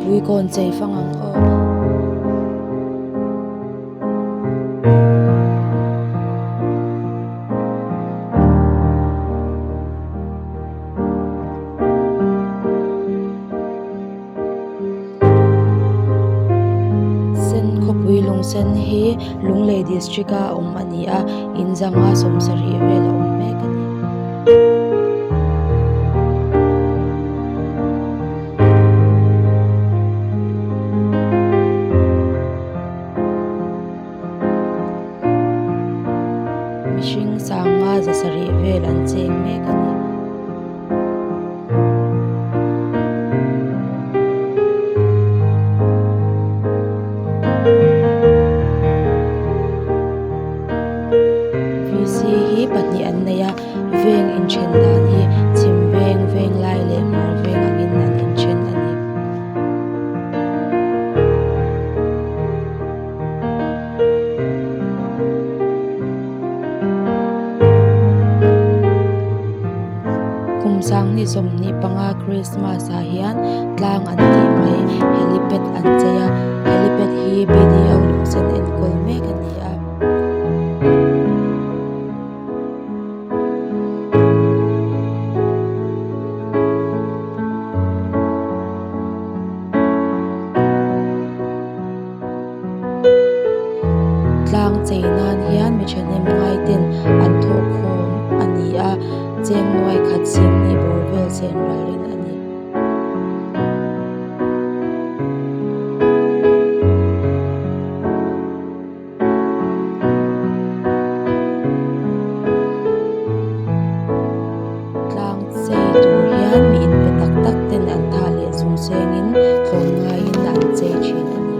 Buikawn chei fang ang aw. Sen khawpui lungsen hi Lunglei district a awm a ni a in zanga sawmsarih vel a awm mek a ni. Mihring sanga zasarih vel an cheng mek a ni. V c hi pahnih an nei a veng inthen dan hi chhim veng veng lai leh hmar veng angin an inthen a ni. Kum sanghnih 25 Christmas ah hian tlang an tih mai helipad an chei a helipad hi B_D_O lungsen enkawl mek a ni a. Tlang chei nan hian mi thahnem ngai ten an thawh khawm a ni a cheng nuai khat singhnih bawr vel chen ral rin a ni. Tlang chei tur hian mi inpe tak tak ten an tha leh zung sengin tlawm ngaiin an chei thin a ni.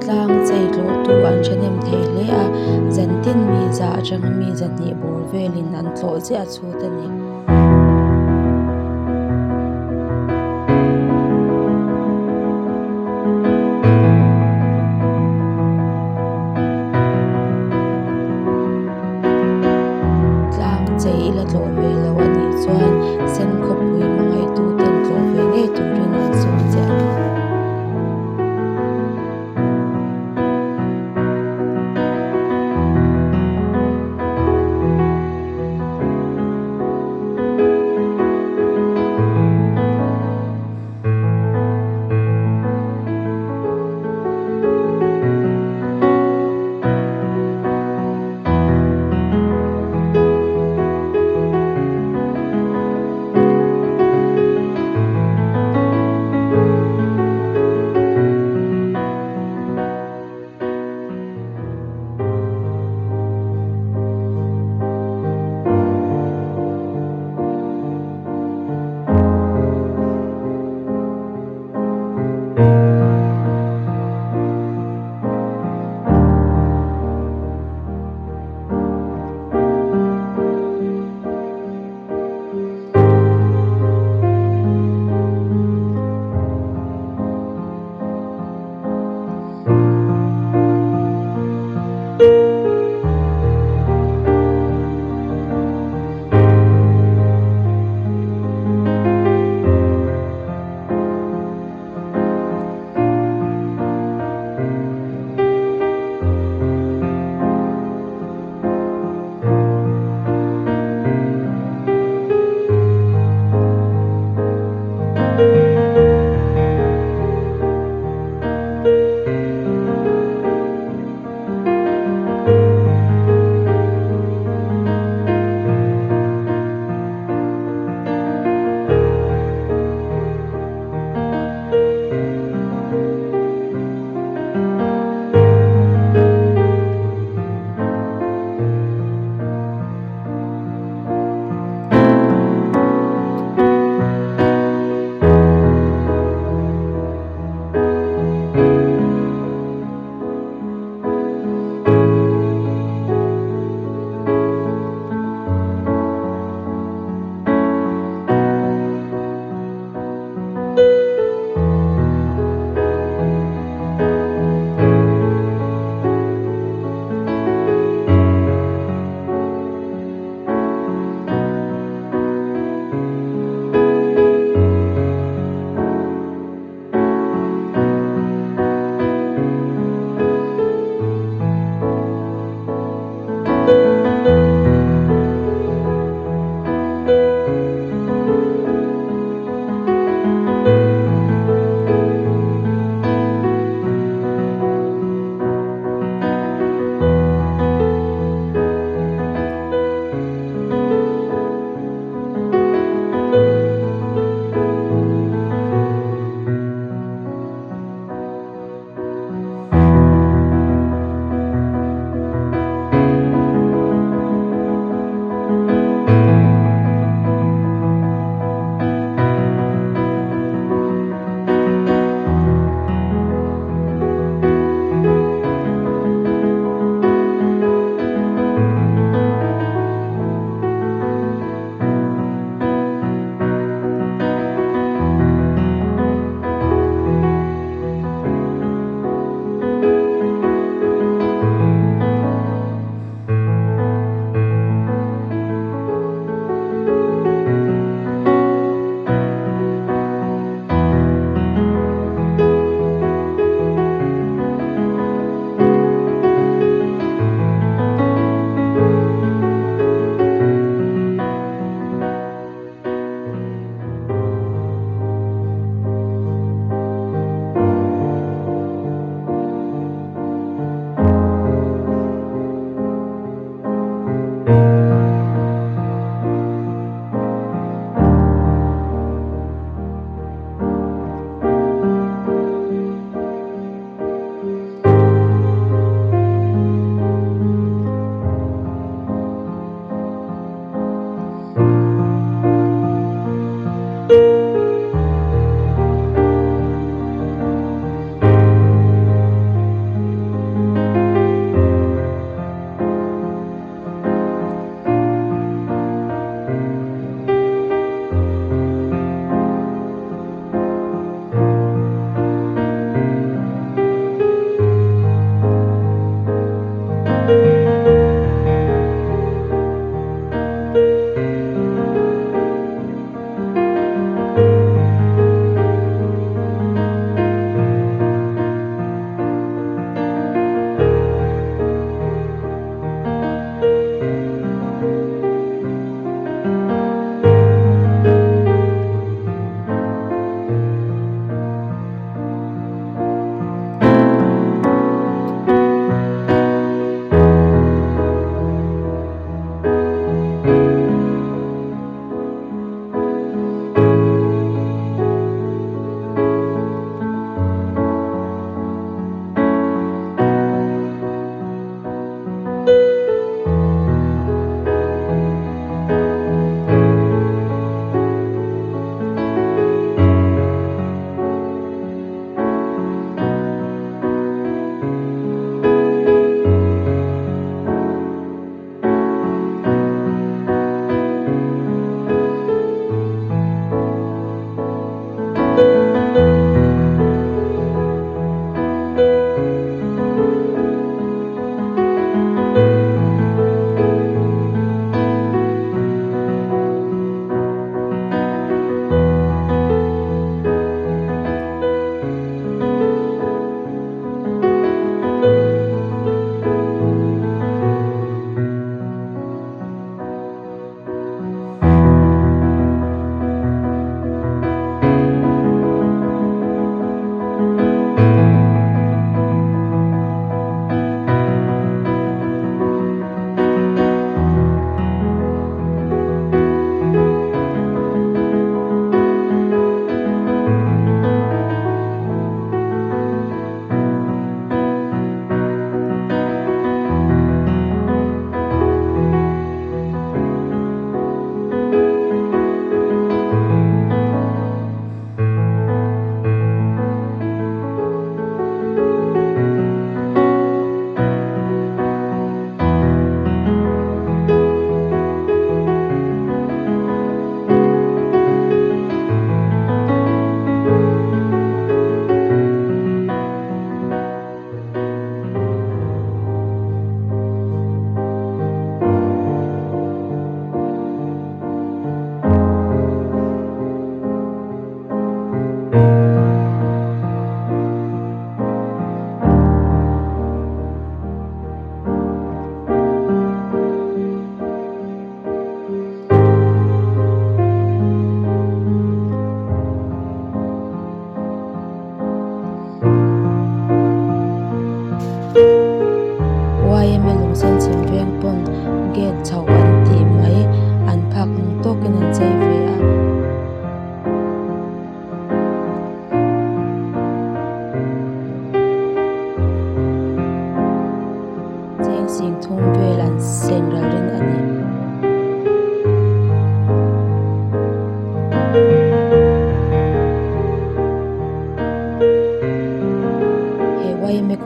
Tlang chei tlawh tu an thahnem thei hle a, zan tin mi za atanga mi zahnih bawr velin an tlawh ziah chhut a ni. Tlang chei ila tlawh ve lo a nih chuan sen khawpui hmangaihtu ten tlawh ve ngei turin an sawm che a ni.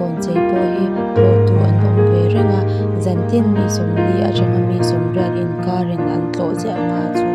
Kulikawn chei pawh hi tlawhtu an awm ve reng a zantin mi 40 atanga mi 80 inkarin an tlawh ziah ang a chu.